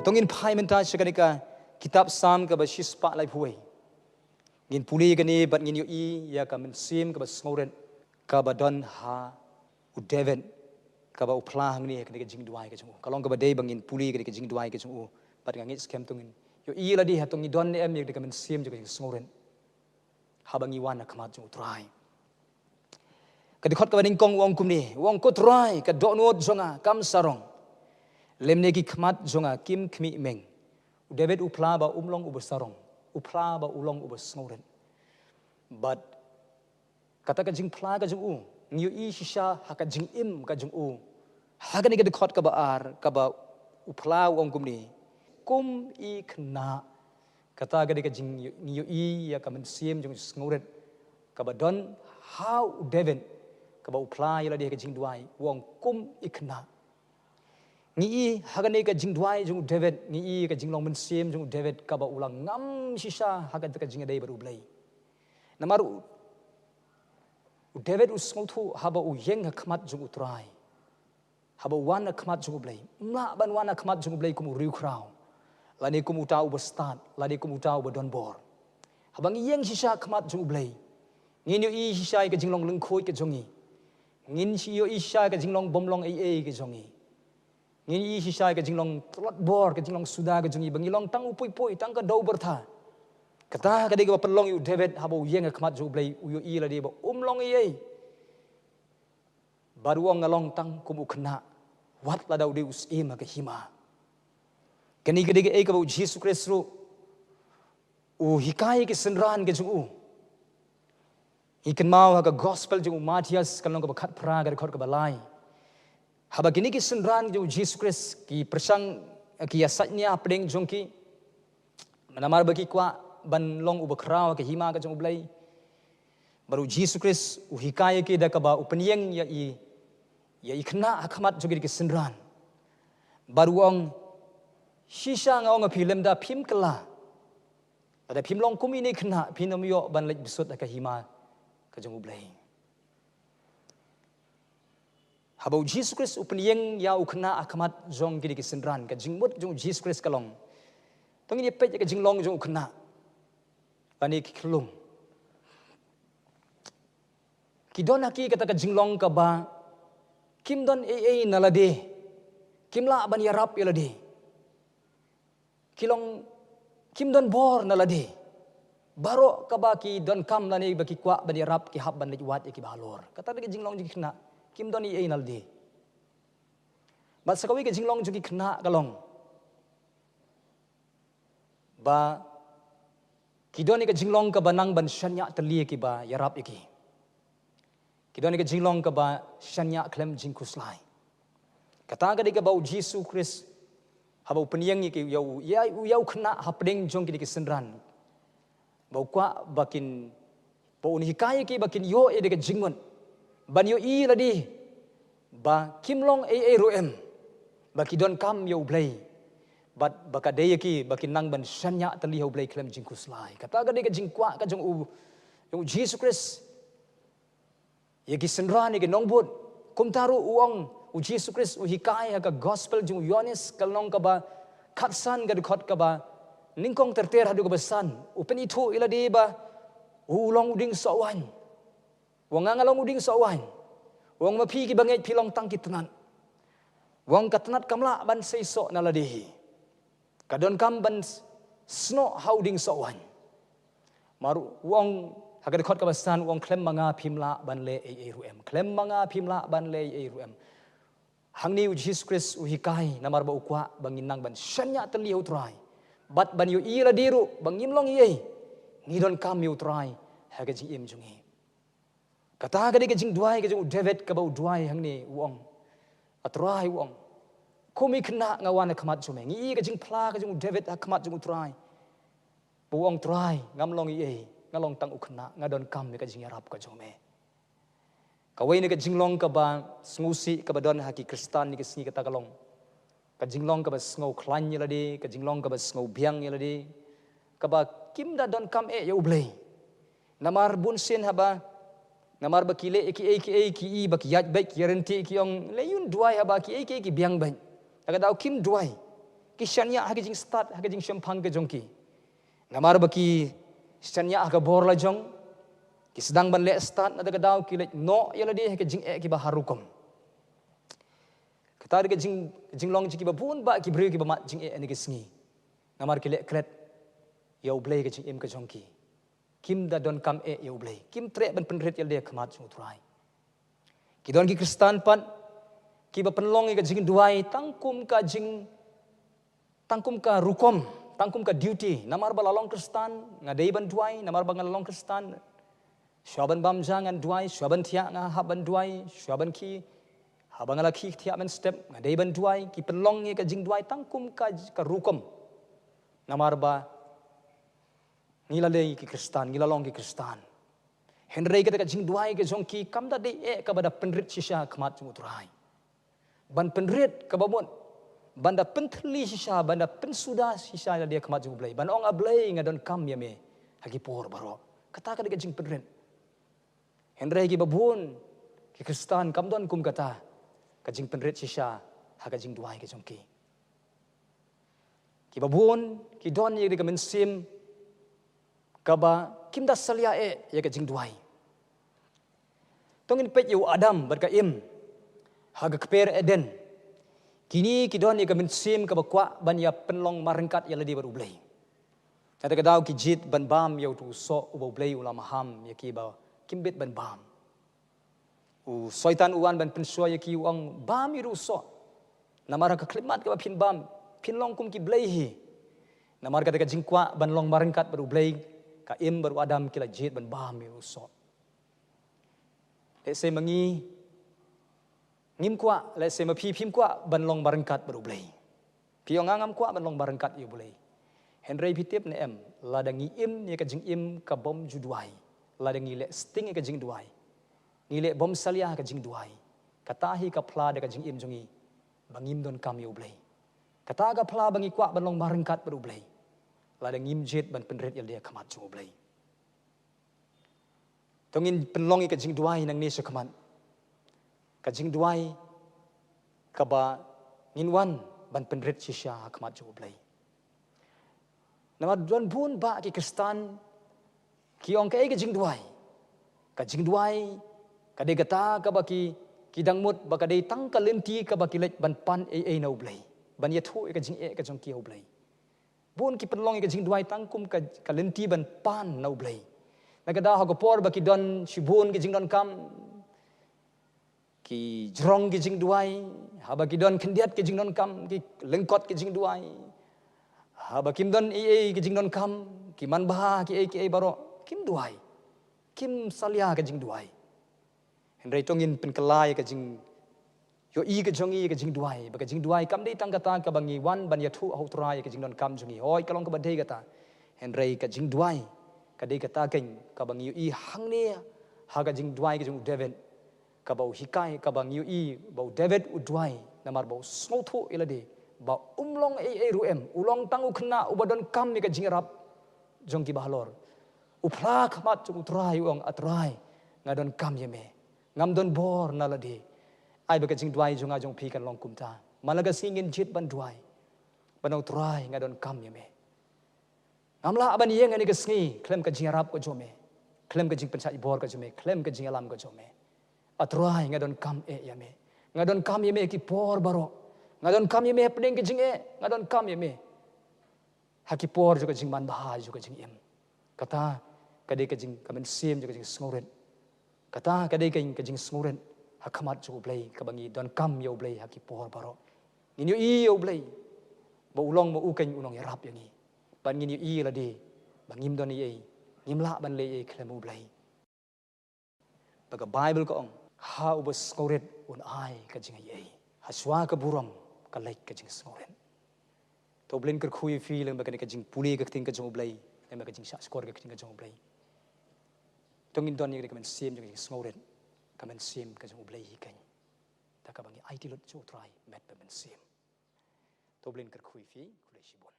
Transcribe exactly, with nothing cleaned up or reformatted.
To ngin phai mynta sha kane ka kitab Salm kaba shispah laiphew wei. Ngin pule kane bad ngin ïohi ïa ka mynsiem kaba sngewrit kaba don ha u David, kaba u phla hangne ha kane ka jingduwai ka jong u. Ka long kaba dei ba ngin pule kane ka jingduwai ka jong u bad nga ngeit skhem to ngin ïohi lade ha to ngi don ne em ïa kane ka mynsiem jong ka jingsngewrit haba ngi wan ha khmat jong u Trai. Ka dkhot kaba nyngkong u ong kumne, u ong, "Ko Trai, ka dohnud jong nga kam sarong, lymne ki khmat jong nga kim khmih meng." U David u phla ba um long uba sarong, u phla ba u long uba sngewrit. Bad kata ka jingphla ka jong u ngi ïohi shisha ha ka jingim ka jong u ha kane ka dkhot kaba ar, kaba u phla u ong kumne, "Kum i khynnah." Kata ka dei ka jing ngi ïohi ïa ka mynsiem jong u sngewrit kaba don ha u David, kaba u phla ïa lade ha ka jingduwai, u ong, "Kum i khynnah." Ngi ïohi ha kane ka jingduwai jong u David, ngi ïohi ka jinglong mynsiem jong u David kaba u la ngam shisha ha kata ka jingïadei bad u Blei. Namar u, u David u sngewthuh haba u ïeng ha khmat jong u Trai, haba u wan ha khmat jong u Blei, um lah ban wan ha khmat jong u Blei kum u riewkhraw, lane kum uta uba stad, lane kum uta uba don bor. Haba ngi ïeng shisha ha khmat jong u Blei, ngin ïohi shisha ïa ka jinglong lyngkhuid ka jong ngi. Ngin ïohi shisha ïa ka jinglong bym long ei ei ka jong ngi. Ngin ïohi shisha ïa ka jinglong tlot bor, ka jinglong suda ka jong ngi, ba ngi long tang u pui pui, tang ka dewbyrtha. Kata ka dei kaba pynlong ïa u David haba u ïeng ha khmat jong u Blei, u ïohi lade ba um long ei ei. Bad u ong, "Nga long tang kum u khynnah, wat lada u dei u syiem ha ka hima." Kane ka dei kaei kaba u Jisu Khrist ruh u hikai ïa ki synran ka jong u. Ngi kynmaw ha ka gospel jong u Mathaios, ka lynnong kaba khatphra, ka dkhot kaba lai. Haba kine ki synran jong u Jisu Khrist ki pyrshang, ki ïasaid nia hapdeng jong ki, namar ba ki kwah ban long uba khraw ha ka hima ka jong u Blei. Bad u Jisu Khrist u hikai ïa ki da kaba u pynïeng ïa i, ïa i khynnah ha khmat jong kine ki synran. Bad u ong, "Shisha nga ong ïa phi, lymda phim kylla, lada phim long kum ine i khynnah, phin ym ïoh ban leit bsut ha ka hima ka jong u Blei." Haba u Jisu Khrist u pynïeng ïa u khynnah ha khmat jong kine ki synran, ka jingmut jong u Jisu Khrist ka long, to ngin ïa peit ïa ka jinglong jong u khynnah lane ki khyllung. Ki don ha ki kata ka jinglong kaba kim don ei ei na lade, kim lah ban ïarap ïa lade. Ki long, kim don bor na lade. Baroh kaba ki donkam lane ba ki kwah ban ïarap, ki hap ban leit wad ïa kiba halor. Kata ka dei ka jinglong jong ki khynnah, kim don ei ei na lade. Bad sa kawei ka jinglong jong ki khynnah ka long ba ki don ïa ka jinglong kaba nang ban shaniah tylli ïa kiba ïarap ïa ki. Ki don ïa ka jinglong kaba shaniah khlem jingkhuslai. Kata ka dei kaba u Jisu Khrist, haba u pynïeng ïa ki, ïa u, ïa u, ïa u khynnah hapdeng jong kine ki synran, ba u kwah ba kin, ba un hikai ïa ki ba kin ïoh ïa ka jingmut ban ïohi lade ba kim long ei ei ruh em, ba ki donkam ïa u Blei, bad ba ka dei ïa ki ba kin nang ban shaniah tylli ha u Blei khlem jingkhuslai. Kata ka dei ka jingkwah ka jong u, jong u Jisu Khrist ïa ki synran, ïa ki nongbud. Kumta ruh u ong, u Jisu Khrist u hikai ha ka gospel jong u Ïoannis, ka lynnong kaba khatsan, ka dkhot kaba nyngkong ter ter haduh kaba san, u pynithuh ïa lade ba u long u dieng soh waiñ. U ong, "Nga, nga long u dieng soh waiñ." U ong, "Ma phi kiba ngeit phi long tang ki tnat." U ong, "Ka tnat kam lah ban sei soh na lade hi. Ka donkam ban s-, snoh ha u dieng soh waiñ." Namar u ong ha ka dkhot kaba san, u ong, "Khlem ma nga phim lah ban leh ei ei ruh em. Khlem ma nga phim lah ban leh ei ei ruh em." Hangne u Jisu Khrist u hikai namar ba u kwah ba ngin nang ban shaniah tylli ha u Trai, bad ban ïohi ïa lade ruh ba ngim long ei ei, ngi donkam ïa u Trai ha ka jingim jong ngi. Kata ka dei ka jingduwai ka jong u David kaba u duwai hangne, u ong, "A Trai," u ong, "kum i khynnah nga wan ha khmat jong me." Ngi ïohi ka jingphla ka jong u David ha khmat jong u Trai, ba u ong, "Trai, ngam long ei ei, nga long tang u khynnah, nga donkam ïa ka jingïarap ka jong me." Kawei na ka jinglong kaba sngewsih kaba don ha ki Khristan ïa ki sngi kata ka long ka jinglong kaba sngew khlaiñ ïa lade, ka jinglong kaba sngew biang ïa lade, kaba kim da donkam eh ïa u Blei. Namar bun sien haba, namar ba ki leh ïa kiei kiei ki i ba ki ïaid beit, ki ïaryntih, ki ong, "Leh ïa un duwai haba kiei kiei ki biang beit." Ka daw kim duwai. Ki shaniah ha ki jingstad, ha ki jingshemphang ka jong ki. Namar ba ki shaniah ha ka bor la jong, ki sdang ban leh stad, na kata ka daw ki leit noh ïa lade ha ki jingeh kiba har rukom. Kata ka dei ka jing, jinglong jong kiba bun bah ki briew kiba mad jingeh ha kine ki sngi. Namar ki leh klet ïa U Blei ha ka jingim ka jong ki. Kim da donkam eh ïa U Blei. Kim treh ban pynrit ïa lade ha khmat jong U Trai. Ki don ki Khristan pat kiba pynlong ïa ka jingduwai tang kum ka jing, tang kum ka rukom, tang kum ka duty. Namar ba la long Khristan nga dei ban duwai, namar ba nga la long Khristan shuwa ban bam ja ngan duwai, shuwa ban thiah nga hap ban duwai, shuwa ban khie, haba nga la khie thiah mynstep nga dei ban duwai. Ki pynlong ïa ka jingduwai tang kum ka, ka rukom. Namar ba ngi la long ki Khristan, ngi la long ki Khristan. Hynrei kata ka jingduwai ka jong ki kam da dei eh kaba da pynrit shisha ha khmat jong U Trai. Ban pynrit kaba mut, ban da pynthylli shisha, ban da pynsuda shisha ïa lade ha khmat jong U Blei. Ban ong, A Blei, nga donkam ïa me ha ki por baroh. Kata ka dei ka jingpynrit. Hynrei kiba bun ki Khristan kam don kum kata ka jingpynrit shisha ha ka jingduwai ka jong ki. Kiba bun ki don ïa ka mynsiem kaba kim da salia eh ïa ka jingduwai. To ngin peit ïa u Adam bad ka Im ha ka kper Eden. Kine ki don ïa ka mynsiem kaba kwah ban ïa pynlong marryngkat ïa lade bad U Blei. Na kata ka daw ki jied ban bam ïa uto u soh uba U Blei u la maham ïa ki ba kim bit ban bam. U Soitan u wan ban pynshoh ïa ki, u ong, bam ïa u soh. Namar ha ka khyllipmat kaba phin bam, phin long kum ki blei hi. Namar kata ka jingkwah ban long marryngkat bad U Blei, ka Im bad u Adam ki la jied ban bam ïa u soh. Lehse ma ngi ngim kwah, lehse ma phi phim kwah ban long marryngkat bad U Blei. Phi ong, nga ngam kwah ban long marryngkat ïa U Blei. Hynrei phi tip ne em, lada ngi im ïa ka jingim ka bym ju duwai, lada ngi leh sting ïa ka jingduwai, ngi leh bym salia ka jingduwai, kata hi ka phla da ka jingim jong ngi ba ngim donkam ïa U Blei. Kata ka phla ba ngi kwah ban long marryngkat bad U Blei, lada ngim jied ban pynrit ïa lade ha khmat jong U Blei. To ngin pynlong ïa ka jingduwai nangne shakhmat, ka jingduwai kaba ngin wan ban pynrit shisha ha khmat jong U Blei. Namar don bun bah ki Khristan ki ong, kaei ka jingduwai? Ka jingduwai ka dei kata kaba ki, ki dang mut ba ka dei tang ka lynti kaba ki leit ban pan ei ei na U Blei, ban ïathuh ïa ka jingeh ka jong ki ha U Blei. Bun ki pynlong ïa ka jingduwai tang kum ka, ka lynti ban pan na U Blei. Na kata ha ka por ba ki don shibun ki jingdonkam, ki jrong ki jingduwai, haba ki don khyndiat ki jingdonkam, ki lyngkot ki jingduwai. Haba kim don ei ei ki jingdonkam, ki manbha, ki ei ki ei baroh, kim duwai, kim salia ka jingduwai. Hynrei to ngin pynkylla ïa ka jingïohi ka jong ngi ïa ka jingduwai, ba ka jingduwai kam dei tang kata kaba ngi wan ban ïathuh ha U Trai ïa ka jingdonkam jong ngi. Hooid, ka long kaba dei kata. Hynrei ka jingduwai ka dei kata keiñ kaba ngi ïohi hangne ha ka jingduwai ka jong u David, kaba u hikai, kaba ngi ïohi ba u David u duwai namar ba u sngewthuh ïa lade ba um long ei ei ruh em, u long tang u khynnah uba donkam ïa ka jingïarap jong kiba halor. U phla ha khmat jong U Trai, u ong, A Trai, nga donkam ïa me. Ngam don bor na lade. Ai ba ka jingduwai jong nga jong phi kan long kumta. Man la ka sngi ngin jied ban duwai, ban ong, Trai, nga donkam ïa me. Ngam lah ban ïeng ha kane ka sngi khlem ka jingïarap ka jong me, khlem ka jingpynshait bor ka jong me, khlem ka jingïalam ka jong me. A Trai, nga donkam eh ïa me. Nga donkam ïa me ha ki por baroh. Nga donkam ïa me hapdeng ka jingeh. Nga donkam ïa me ha ki por jong ka jingmanbha jong ka jingim. Kata ka dei ka jing, ka mynsiem jong ka jingsngewrit. Kata ka dei ka, ka jingsngewrit ha khmat jong U Blei, kaba ngi donkam ïa U Blei ha ki por baroh. Ngin ïohi ïa U Blei ba u long ma u keiñ u nongïarap ïa ngi. Bad ngin ïohi ïa lade ba ngim don ei ei, ngim lah ban leh ei ei khlem U Blei. Ba ka Baibl ka ong, ha uba sngewrit un ai ka jingaiei, ha shuwa ka burom ka leit ka jingsngewrit. To U Blei un kyrkhu ïa phi lem bad kane ka jingpule ka ktien ka jong U Blei, lem bad ka jingshahshkor ka ktien ka jong U Blei. To ngin don ïa ka mynsiem jong ka jingsngewrit, ka mynsiem ka jong U Blei hi keiñ. Da kaba ngi aiti lut sha U Trai met bad mynsiem. To U Blei un kyrkhu ïa phi, khublei shibun.